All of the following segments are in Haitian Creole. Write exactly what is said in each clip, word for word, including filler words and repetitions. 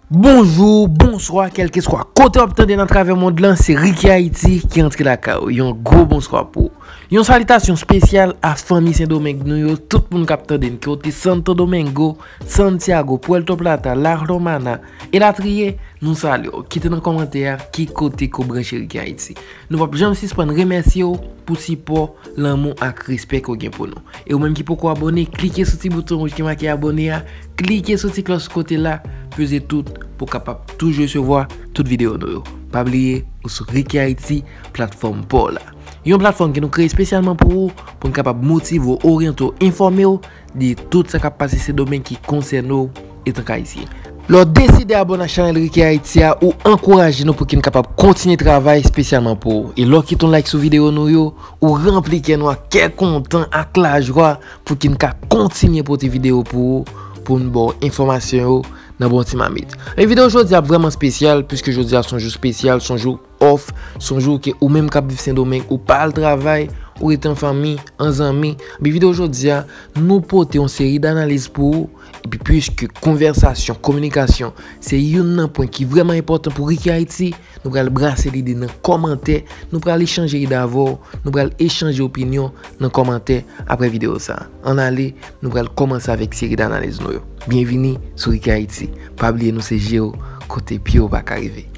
Bonjou, bonswa, kèlkeswa kote w ap tande n atravè mond lan, se Ricky Haïti ki antre lakay ou. Yon gwo bonswa pou ou. Yon salitasyon espesyal a fanmi Sendomeng nou yo, tout moun k ap tande n, kote Santo Domingo, Santiago, Puerto Plata, La Romana, elatriye, nou salye w. Kite nan kòmantè a ki kote ke w branche Ricky Haïti. Nou p ap janm sispann remèsye w pou sipò, lanmou ak respè ke w gen pou nou. E ou menm ki poko abòne, klike sou ti bouton wouj ki make abòne a, klike sou ti klòch sou kote la, peze tout pou w kapab toujou resevwa tout videyo nou yo. Pa bliye, ou sou Ricky Haïti, platfòm pa w la. Yon platfòm ke nou kreye espesyalman pou ou, pou n kapab motive w, oryante w, enfòme w de tout sa k ap pase Sendomeng ki konsène w etanke Ayisyen. Lè w deside abòne ak chanèl Ricky Haïti a, ou ankouraje nou pou ke n kapab kontinye travay espesyalman pou ou. E lè w kite yon like sou videyo nou yo, ou ranpli kè nou ak kè kontan, ak lajwa, pou ke n ka kontinye pote videyo pou ou, pou n ba w enfòmasyon yo nan bon ti mamit. E videyo jodi a ap vrèman espesyal, piske jodi a se yon jou espesyal, se yon jou off, se yon jou ke ou menm k ap viv Sendomeng, ou pa al travay, ou rete an fanmi, an zanmi. Men videyo jodi a, nou pote yon seri d analiz pou ou, epi piske konvèsasyon, kominikasyon, se youn nan pwen ki vrèman enpòtan pou Ricky Haïti, nou pral brase lide nan kòmantè, nou pral echanje ide avè w, nou pral echanje opinyon nan kòmantè apre videyo sa a. Ann ale, nou pral kòmanse avèk seri d analiz nou yo. Byenvini sou Ricky Haïti. Pa bliye nou se je w, kote pye w pa ka rive.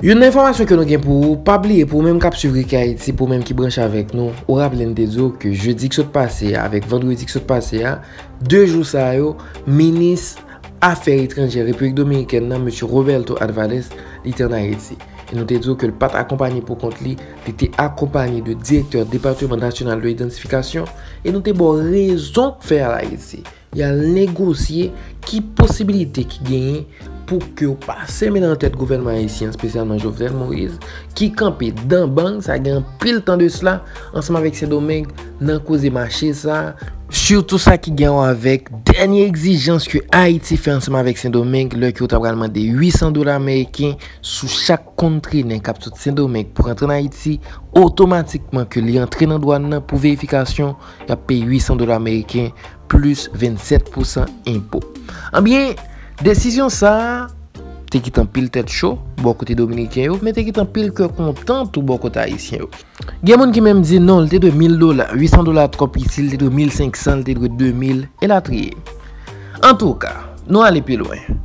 Youn nan enfòmasyon ke nou gen pou ou, pa bliye pou ou menm k ap swiv Ricky Haïti, pou ou menm ki branche avèk nou, ou raple n te di w ke jedi k sot pase a avèk vandredi k sot pase a, de jou sa yo, minis afè etranjè Repiblik Dominikèn nan, mesye Roberto Alvarez, li te ann Ayiti. E nou te di w ke l pa t akonpaye pou kont li, li te akonpaye de direktè Depatman Nasyonal de Idantifikasyon, e nou te ba w rezon k fè al Ayiti. Y al negosye ki posibilite ki genyen pou ke w pa senmen nan tèt gouvènman ayisyen, espesyalman Jovenel Moïse, ki kanpe dan bang, sa gen anpil tan de sila, ansanm avèk Sendomeng, nan koze mache sa a, sitou sa ki gen wè avèk dènye egzijans ke Ayiti fè ansanm avèk Sendomeng, lè ke yo ta pral mande uit san dola ameriken sou chak kontenè k ap sot Sendomeng pou rantre ann Ayiti, otomatikman ke li antre nan dwàn nan pou verifikasyon, y ap peye uit san dola ameriken plis vennsèt pousan enpo. Anbyen, desizyon sa a te kite anpil tèt cho bò kote dominiken yo, men te kite anpil kè kontan tou bò kote ayisyen yo. Gen moun ki menm di non, li te dwe mil dola, uit san dola twò piti, li te dwe mil senk san, li te dwe de mil, elatriye. Antouka, nou ale pi lwen.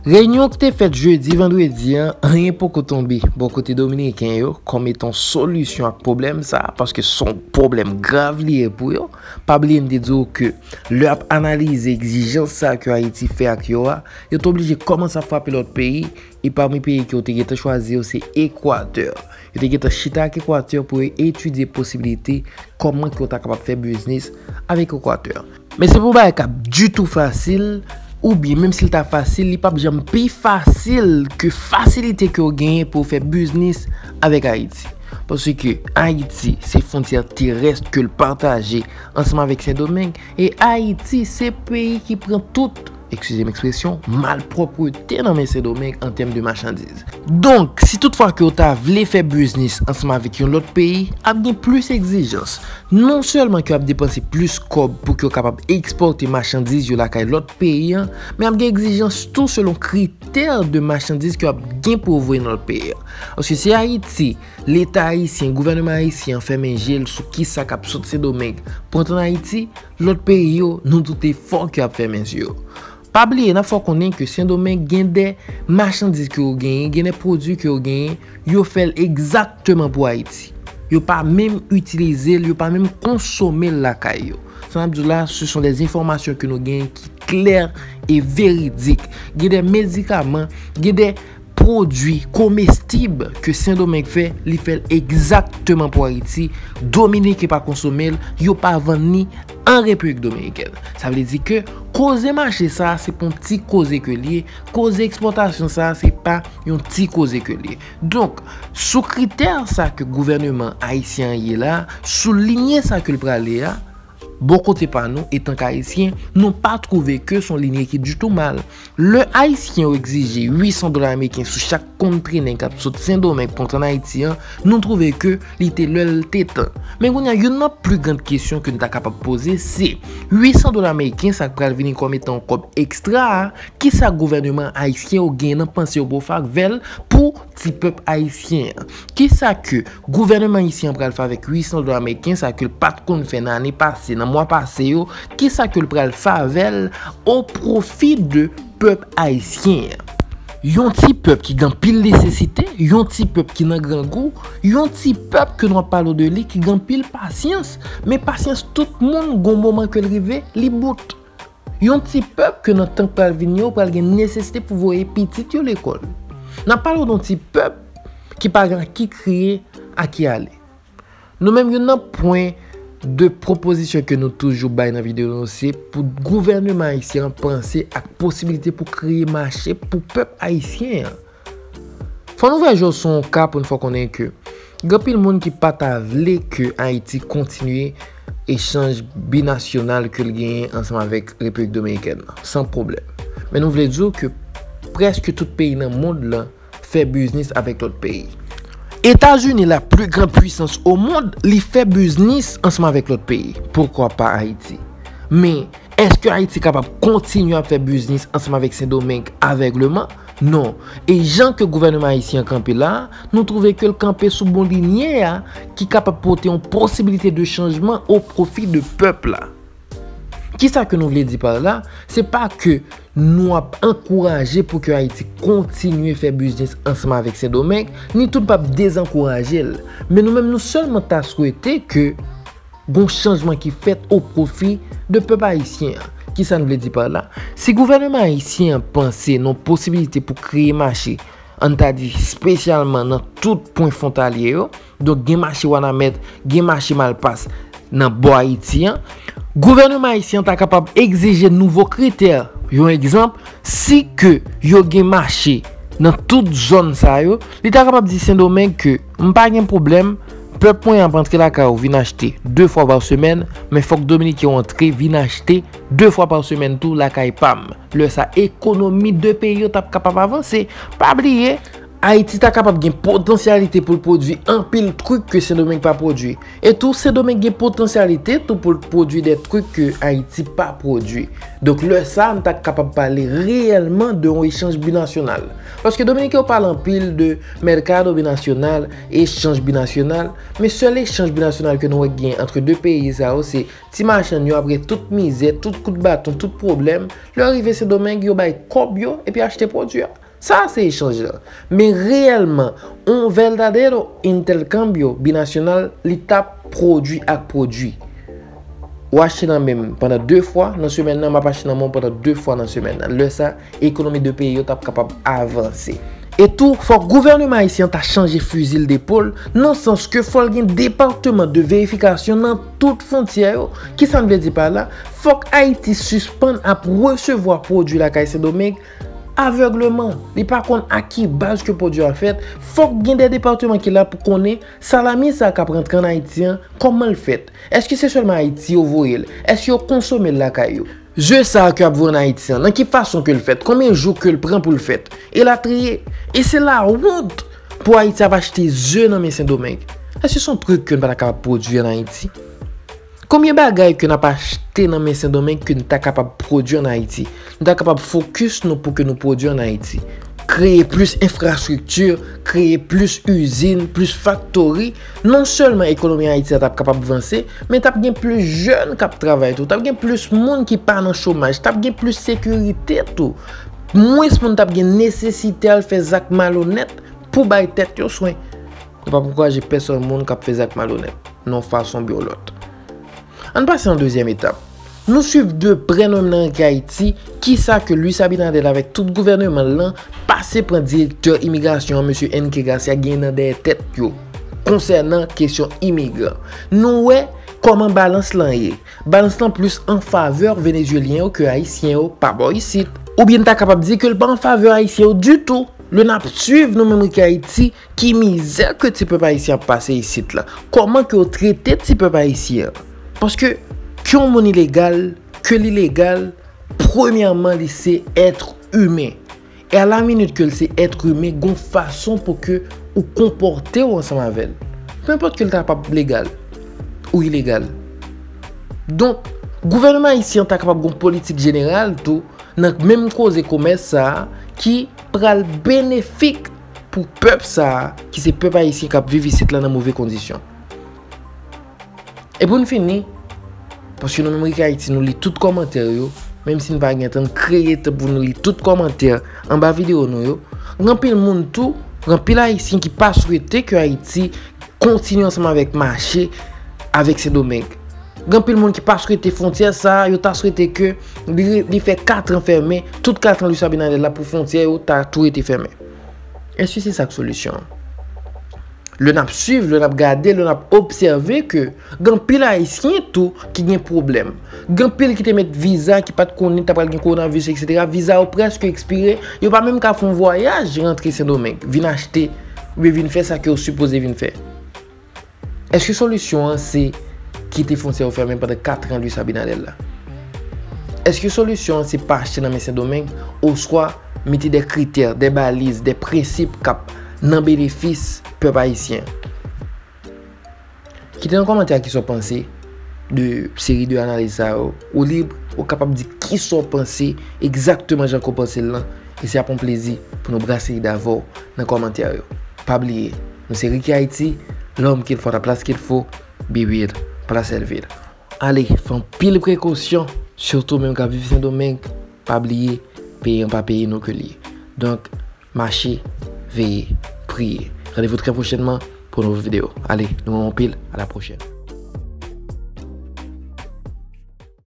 Reyinyon ki te fèt jedi, vandredi a, anyen poko tonbe bò kote dominiken yo kòm etan solisyon ak pwoblèm sa a, paske se yon pwoblèm grav li ye pou yo. Pa bliye m te di w ke lè y ap analize egzijans sa a ke Ayiti fè ak yo a, yo te oblije kòmanse ap frape lòt peyi, e pami peyi ke yo te gentan chwazi yo, se Ekwatè. Yo te gentan chita ak Ekwatè pou yo etidye posibilite kòman ke yo ta kapab fè biznis avèk Ekwatè. Men se pa yon bagay k ap ditou fasil, oubyen menm si l ta fasil, li p ap janm pi fasil ke fasilite ke w genyen pou w fè biznis avèk Ayiti. Paske Ayiti se fwontyè terès ke l pataje ansanm avèk Sendomeng, e Ayiti se peyi ki pran tout, eskize m ekspresyon, malpwòpte nan men Sendomeng an tèm de machandiz. Donk, si toutfwa ke w ta vle fè biznis ansanm avèk yon lòt peyi, ap gen plis egzijans. Non sèlman ke w ap depanse plis kòb pou ke w kapab ekspòte machandiz yo lakay lòt peyi an, men ap gen egzijans tou selon kritè de machandiz ke w ap gen pou w voye nan lòt peyi an. Paske si Ayiti, Leta ayisyen, gouvènman ayisyen an fèmen je l sou kisa k ap sot Sendomeng pou antre ann Ayiti, lòt peyi yo, nou doute fò ke y ap fèmen je yo. Pa bliye, n ap fè w konnen ke Sendomeng gen de machandiz ke yo genyen, gen de pwodui ke yo genyen, yo fè l egzakteman pou Ayiti. Yo pa menm itilize l, yo pa menm konsome l lakay yo. Sa n ap di w la, ce sont des informations ke nou genyen ki klè e veridik. Gen de medikaman, gen de pwodui komestib ke Sendomeng fè, li fè l egzakteman pou Ayiti. Dominiken pa konsome l, yo pa vann li an Repiblik Dominikèn. Sa vle di ke koze mache sa a, se pa yon ti koze ke l ye, koze ekspòtasyon sa a, se pa yon ti koze ke l ye. Donk, sou kritè sa ke gouvèneman ayisyen an ye la, sou linye sa ke l prale a, Bò kote pa nou, etanke Ayisyen, nou pa twouve ke se yon linye ki ditou mal. Lè Ayisyen yo egzije uit san dola ameriken sou chak konn trennen k ap sot Sendomeng pou antre ann Ayiti an, nou twouve ke li te lè l te tan. Men kounye a, youn nan pli gran kesyon ke n ta kapab poze, se uit san dola ameriken sa k pral vini kòm etan yon kòb ekstra a, kisa gouvèneman ayisyen yo genyen nan panse yo pou fè avè l pou ti pèp ayisyen an? Kisa ke gouvèneman ayisyen an pral fè avèk uit san dola ameriken sa ke l pa t konn fè nan ane pase, nan mwa pase yo? Kisa ke l pral fè avè l o pwofi de pèp ayisyen an? Yon ti pèp ki gen anpil nesesite, yon ti pèp ki nan grangou, yon ti pèp ke nou ap pale de li ki gen anpil pasyans, men pasyans tout moun gon moman ke l rive, li bout. Yon ti pèp ke nan tan k pral vini yo pral gen nesesite pou voye pitit yo lekòl. N ap pale w de yon ti pèp ki pa gen a ki kriye, a ki ale. Nou menm, youn nan pwen de pwopozisyon ke nou toujou bay nan videyo nou, se pou gouvèneman ayisyen an panse ak posibilite pou kreye mache pou pèp ayisyen an. Fò nou vè jodi sou yon ka pou n fè w konnen ke gen anpil moun ki pa ta vle ke Ayiti kontinye echanj binasyonal ke l genyen ansanm avèk Repiblik Dominikèn nan, san pwoblèm. Men nou vle di w ke prèske tout peyi nan mond lan fè biznis avèk lòt peyi. Etazini, la pli gran pwisans o mond, li fè biznis ansanm avèk lòt peyi. Poukwa pa Ayiti? Men, èske Ayiti kapab kontinye ap fè biznis ansanm avèk Sendomeng avègleman? Non. E jan ke gouvèneman ayisyen an kanpe la, nou twouve ke l kanpe sou bon linye a ki kapab pote yon posibilite de chanjman o pwofi de pèp la. Kisa ke nou vle di pa la? Se pa ke nou ap ankouraje pou ke Ayiti kontinye fè biznis ansanm avèk Sendomeng, ni tou n p ap dezankouraje l. Men nou menm, nou sèlman ta swete ke gon chanjman ki fèt o pwofi de pèp ayisyen an. Kisa n vle di pa la? Si gouvèneman ayisyen an panse nan posibilite pou kreye mache, ann ta di espesyalman nan tout pwen fwontalye yo, donk gen mache Wanament, gen mache Malpas nan bò Ayiti an, gouvèneman ayisyen an ta kapab egzije nouvo kritè. Yon egzanp, si ke yo gen mache nan tout zòn sa yo, li ta kapab di Sendomeng ke m pa gen pwoblèm, pèp mwen ap antre lakay ou vin achte de fwa pa semèn, men fòk Dominiken yo antre vin achte de fwa pa semèn tou lakay pa m. Lè sa, ekonomi de peyi yo t ap kapab avanse. Pa bliye, Ayiti ta kapab gen potansyalite pou l pwodui anpil trik ke Sendomeng pa pwodui. E tou, Sendomeng gen potansyalite tou pou l pwodui de trik ke Ayiti pa pwodui. Donk, lè sa, n ta kapab pale reyèlman de yon echanj binasyonal. Paske Dominiken yo pale anpil de mèkado binasyonal, echanj binasyonal, men sèl echanj binasyonal ke nou wè gen ant de peyi sa yo, se ti machann yo, apre tout mizè, tout kout baton, tout pwoblèm, lè yo rive Sendomeng, yo bay kòb yo, epi achte pwodui a. Sa se echanj lan. Men reyèlman, un verdadero intercambio binacional, li t ap pwodui ak pwodui. Ou achte nan men m pandan de fwa nan semèn nan, m ap achte nan men w pandan de fwa nan semèn nan. Lè sa, ekonomi de peyi yo t ap kapab avanse. E tou, fòk gouvèneman ayisyen an ta chanje fizi l depòl, nan sans ke fò l gen depatman de verifikasyon nan tout fwontyè yo. Kisa n vle di pa la? Fòk Ayiti sispann ap resevwa pwodui lakay Sendomeng avègleman. Li pa konn a ki baz ke pwodui a fèt. Fòk gen de depatman ki la pou konnen salami sa k ap rantre ann Ayiti an, kòman l fèt. Èske se sèlman Ayiti yo voye l? Èske yo konsome l lakay yo? Ze sa a ke ap voye ann Ayiti an, nan ki fason ke l fèt? Konbyen jou ke l pran pou l fèt? Elatriye. E se lawont pou Ayiti ap achte ze nan men Sendomeng. Èske se yon trik ke n pa ta kapab pwodui ann Ayiti? Konbyen bagay ke n ap achte nan men Sendomeng ke n ta kapab pwodui ann Ayiti? Nou ta kapab fokis nou pou ke nou pwodui ann Ayiti. Kreye plis enfrastrikti, kreye plis izin, plis faktori. Non sèlman ekonomi Ayiti a t ap kapab vanse, men t ap gen plis jèn k ap travay tou. T ap gen plis moun ki pa nan chomaj. T ap gen plis sekirite tou. Mwens moun t ap gen nesesite al fè zak malonèt pou bay tèt yo swen. Nou p ap ankouraje pèsòn moun k ap fè zak malonèt, nan yon fason oubyen yon lòt. Ann pase an dezyèm etap. Nou swiv de prè nou menm nan Anki Ayiti, kisa ke Luis Abinader avèk tout gouvèneman l lan pase pran direktè imigrasyon an, mesye Enrique Garcia, genyen nan dèyè tèt yo konsènan kesyon imigran. Nou wè kòman balans lan ye. Balans lan plis an favè venezuelyen yo ke ayisyen yo pa bò isit. Oubyen n ta kapab di ke l pa an favè ayisyen yo ditou. Lè n ap swiv nou menm Anki Ayiti, ki mizè ke ti pèp ayisyen ap pase isit la? Kòman ke yo trete ti pèp ayisyen an? Paske Ke yon moun ilegal, ke li legal, premyèman, li se èt imen. E a la minit ke l se èt imen, gon fason pou ke ou konpòte w ansanm avè l. Penenpòt ke l ta kapab legal ou ilegal. Donk, gouvènman ayisyen an ta kapab gon politik jeneral tou nan menm koze komès sa a ki pral benefik pou pèp sa a, ki se pèp ayisyen k ap viv isit la nan move kondisyon. E pou n fini, paske nou menm Rick Haiti, nou li tout kòmantè yo, menm si n pa gen tan, n kreye tan pou nou li tout kòmantè anba videyo nou yo. Gen anpil moun tou, gen anpil ayisyen ki pa swete ke Ayiti kontinye ansanm avèk mache avèk Sendomeng. Gen anpil moun ki pa swete fwontyè sa a, yo ta swete ke li, li fè katran fèmen, tout katran Luis Abinader la pou fwontyè yo ta tou rete fèmen. Èske se sa k solisyon an? Lè n ap swiv, lè n ap gade, lè n ap obsève ke gen anpil ayisyen tou ki gen pwoblèm. Gen anpil ki te met viza ki pa t konnen ta pral gen kowonaviris, etsetera. Viza yo prèske ekspire, yo pa menm ka fè yon vwayaj rantre Sendomeng, vin achte, oubyen vin fè sa ke yo sipoze vin fè. Èske solisyon an se kite fwontyè yo fèmen pandan katran Luis Abinader la? Èske solisyon an se pa achte nan men Sendomeng, oswa mete de kritè, de baliz, de prensip k ap nan benefis pèp ayisyen? Kite nan kòmantè a kisa w panse de seri de analiz sa yo. Ou lib, ou kapab di kisa w panse egzakteman jan ke w panse l lan. E se ap yon plezi pou nou brase lide avè w nan kòmantè yo. Pa bliye, nou se Ricky Haiti, l'homme qu'il faut à la place qu'il faut, be real, pa la sèl vil. Ale, fè anpil prekosyon, sitou menm k ap viv Sendomeng, pa bliye, peyi an pa peyi nou ke l ye. Donk, mache, veye, priye. Randevou trè pwochènman pou yon nouvo videyo. Ale, nou renmen w anpil, a la pwochèn.